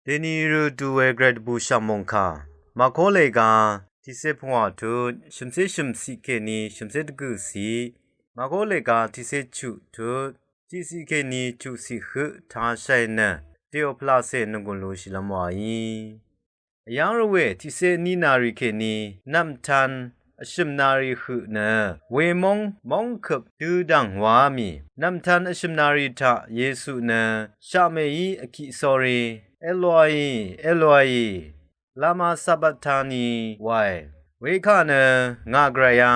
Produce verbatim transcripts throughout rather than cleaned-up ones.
Dèni rø du we gvray dvbù shv̀m mòngkà, màkó lèga tiqcé pungwà tut shø̀mcé shø̀mciq kèní shø̀mcé dvgø̀ciq, màkó lèga tiqcé chuq tut tiqciq kèní chuqciq høq tashàì nø, dèò pvlacè nònggùn lushìlv́m wàí. Vyv́ng rvwè tiqcé ní nàrì kèní nv̀mtan vshø̀m nàrì høq nø, wemóng móng køp dødv̀ng wàá mì. Nv̀mtan vshø̀m nàrì taq Yesu nø shaqmèí vkiq sórí, Eloi, Eloi, lama sabaktani wae. Wekaq nø, ngà gvrayá,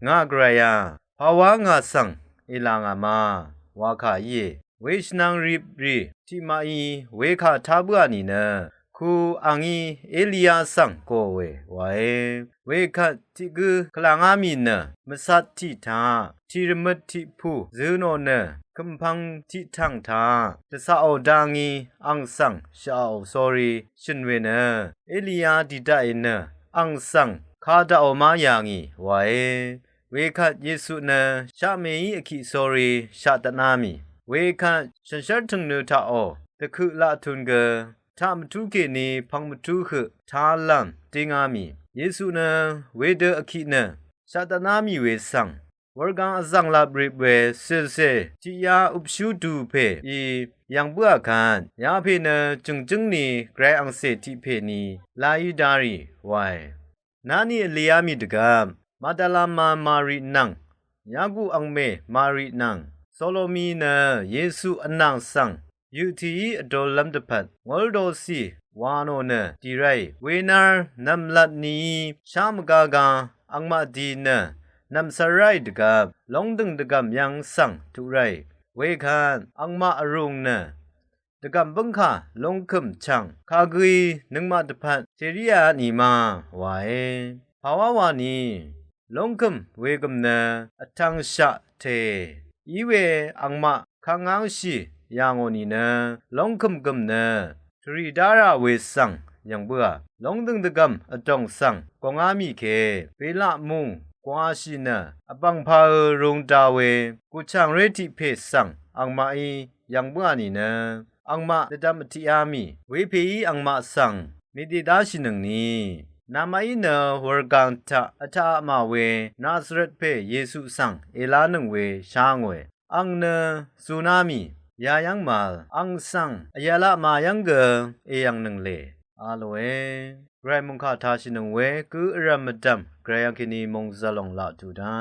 ngà gvrayá, pàwá ngà svng èlà ngà ma, wa kà íe. Weshvnang riprì tiqmaqí wekà tá bǿà nìnø, ku àngí Eliya svng gòe wae. Wekvt tiq gǿ kvlàngá mì nø, mvcat tiq taq tìrvmøt tiq pù zø̄ nò nø, kø̀mpvng tiq tv̀ng taq dvcaqò dá ngí àng svng shaqò sórí shø̀n we nø, Eliya dì daqì nø àng svng ka daqò má yà ngì wae. Wekvt Yesu nø shaqmèí vkiq sórí shaq dvtná mì. Wekvt shànshér tø̀ngnø taqò dvkøq laq tun gø, taq mvtú kèní pvng mvtú høq tá lv̀m dínga mì. Yesu nø wedø vkiq nø shaq dvtná mì we svng, wurgang vzv̀nglap rip we cìlcè tiqyá upshú du pè í yv̀ng bǿà kvt, yapè nø jø̀ngjǿng ni gvray àngcè tiq pè ni la í dá rì wae. Nani vliyá mì dvgvp, Magdala ma Mari nvng, Yaku àngmè Mari nvng, Solomi nø Yesu vnàng svng yøtìí vdolv́m dvpvt, ngóldocì wa nò nø dì ráì, wenár nv̀mlat nií shá mvgágá àngmaq di nø nv̀msvr ráì dvgvp, lóngdø̀ng dvgv̀m yv́ng svng tuq ráì. Wekvt àngmaq vrùng nø dvgv̀m bǿngkà lóngkø̀m chv̀ng kagǿí nøngmaq dvpvt tèríā nìma wae. Pàwá wani, lóngkø̀m wegø̀m nø vtv̄ngshaq tè. Iwe àngmaq kangngv́ngshì yà ngò nìnø, lóngkø̀m gø̀m nø tvrì dárà we svng yv̀ng bǿà, lóngdø̀ng dvgv̀m vdòng svng gòngá mì ke, belaq mùng gwāshì nø, vbv̀ngpāø̄ rūng da we gùchàngré tiq pè svng àngmaqí yv̀ng bǿà nìnø, àngmaq dvdvm vtiqá mì, wepèí àngmaq svng mèdèdáshìnøngni, namaqí nø wurgang taq vtaqapmà we Nazaret pè Yesu svng èlánøng we shá ngòe. Àng nø zuná mì, yayv́ng màvl, àng svng vyv̄laq mà yv́ng gø èyv̀ngnøng lè, a lòe. Gvray mòngkà tashìnøng we gǿ vrv̀m mvdv̀m gvray yv́ng kèní mòngzv̀l lòng laq tuq dá.